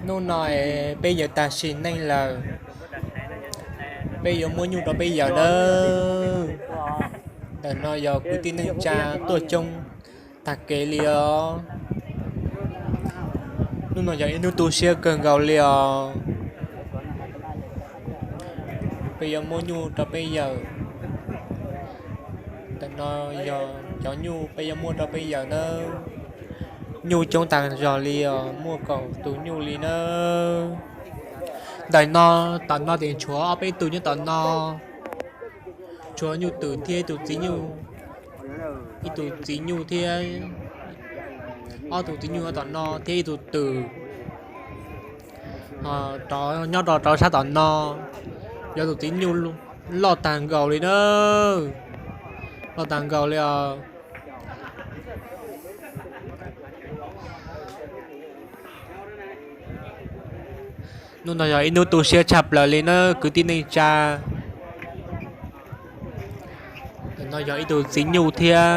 Hnub no es peb yawm tag sim neej lawm, peb yuav muab nyuj rau peb yawm nawb. Ntawm no yog kwv tij neej tsa tuaj coob tag kev li os. Hnub no yog ib hnub tu siab kawg nkaus li os. Peb yuav muab nyuj rau peb yawm. Ntawm no yog cov nyuj peb yuav muab rau peb yawm nawb. Nyuj coob tag zog li os, muaj kaum tus nyuj li nawb. Ntawm no, tom no ces tshuav ob peb tug nyob tom no, tshuav nyuj twm thiab ib tug txiv nyuj, ib tug txiv nyuj thiab ob tug txiv nyuj nyob tom no thiab ib tug twm. Ho nyob rau rau sab tom no, yog tus txiv nyuj loj tag nkaus li na, loj tag nkaus li os. Hnub no yog ib hnub tu siab tshaj plaws li na kwv tij neej tsa. Ntawm no yog ib tug txiv nyuj thiab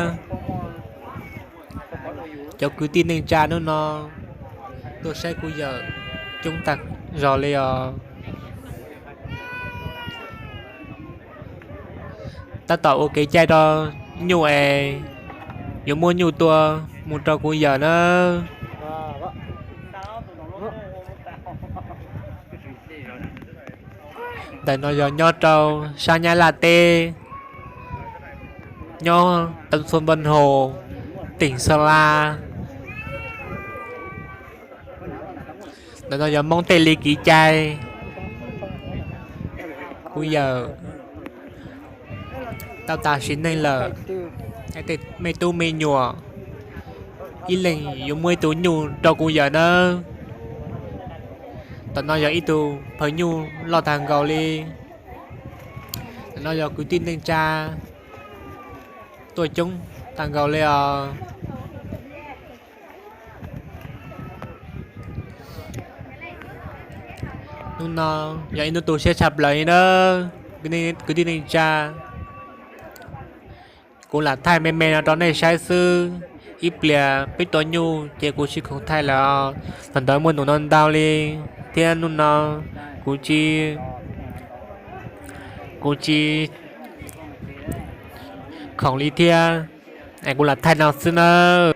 cov kwv tij neej tsa hnub no tuaj saib kuv yawm coob tag zog li os. Tab tom ua kev cai rau nyuj es yuav muab nyuj tua mus rau kuv yawm nawb. Ntawm no yog nyob rau sab Nyab Laj teb, nyob Tân Xuân Vân Hồ, tỉnh Sơn La. Ntawm no yog Hmoob tej li kev cai. Kuv yawm tau tas sim neej lawm, tej me tub me nyuam ib leeg yuav muaj ib tug nyuj rau kuv yawm nawb. Ntawm no yog ib tug phaws nyuj loj tag nkaus li. Ntawm no yog kwv tij neej tsa tuaj coob tag nkaus li os. Hnub no yog ib hnub tu siab tshaj plaws li nawb kwv tij neej tsa. Kuv lam thaij me me no rau nej saib xwb, ib pliag peb tua nyuj ces kuv tsis khoom thaij lawm. Thaum ntawd muaj num no ntau li thiab hnub no kuv tsis, kuv tsis khoom li thiab, es kuv lam thaij no xwb nawb.